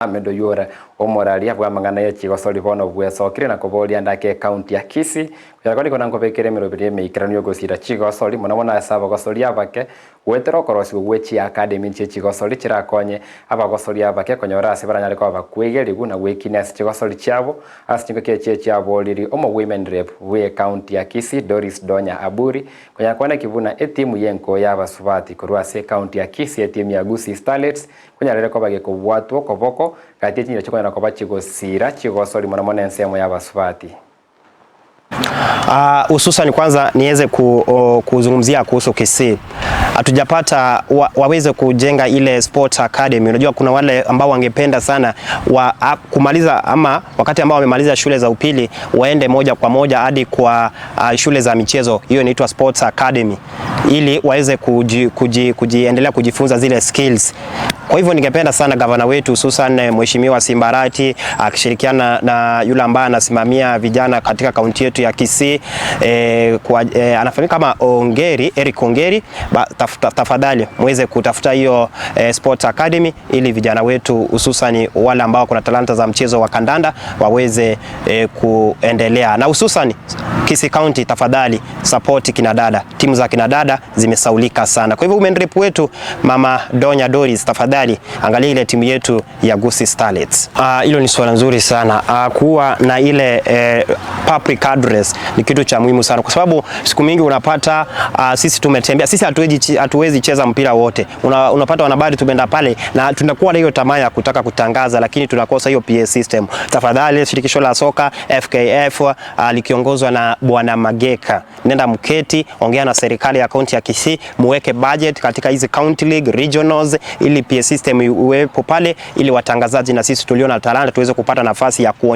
Ahmed Oyuora omoraria bw'amang'ana ya chigosori bono bwesokire na koboria ndake ekaunti ya Kisii koyarwa nigo nankobekera emeroberi emeikeranu yogosira chigosori mono mono ase abagosori abake goetera okorosiwa gwe chiacademy chie chigosori chirakonye abagosori abake konyora ase baranyare koba bakwegeriwu na gwekina ase chigosori chiabo ase chingaki echi echiaboriri omo women rep bwe ekaunti ya Kisii Doris Donya Aburi konyara kwaneki buna etimu yenko ya abasubati korwa ase ekaunti ya Kisii etimu ya Gusii Starlets konyarire koba gekobwatwa okoboko gati echinyira chikonyara koba chigosira chigosori mono mono ensemo y'abasubati. Hususan kwanza niweze kuzungumzia kuhusu Kisii. Hatujapata waweze kujenga ile sport academy. Unajua kuna wale ambao wangependa sana kumaliza ama wakati ambao wamemaliza shule za upili waende moja kwa moja hadi kwa shule za michezo, hiyo inaitwa sports academy, ili waweze kujiendelea kujifunza zile skills. Kwa hivyo ningependa sana gavana wetu hususan Mheshimiwa Simba Arati akishirikiana na yule ambaye anasimamia vijana katika kaunti yetu ya Kisii anafahamika kama Ongeri, Eric Ongeri, tafadhali muweze kutafuta hiyo Sports Academy ili vijana wetu hususan wale ambao kuna talanta za mchezo wa kandanda waweze kuendelea, na hususan Kisii County, tafadhali support kina dada. Timu za kina dada zimesaulika sana. Kwa hivyo women rep wetu Mama Donya Doris, tafadhali angalia ile timu yetu ya Gusii Starlets. Hilo ni swala nzuri sana. Kuwa na ile public address ni kitu cha muhimu sana kwa sababu siku mingi unapata sisi tumetembea, sisi hatuwezi cheza mpira wote. Unapata wanahabari tumeenda pale na tunakuwa na hiyo tamaa ya kutaka kutangaza, lakini tunakosa hiyo PA system. Tafadhali shirikisho la soka FKF likiongozwa na Bwana Mageka, nenda mketi, ongea na serikali ya kaunti ya Kisii, muweke budget katika hizi county league regionals, ili PA system iwepo pale, ili watangazaji na sisi tulio na talanta tuweze kupata nafasi ya kuonyesha.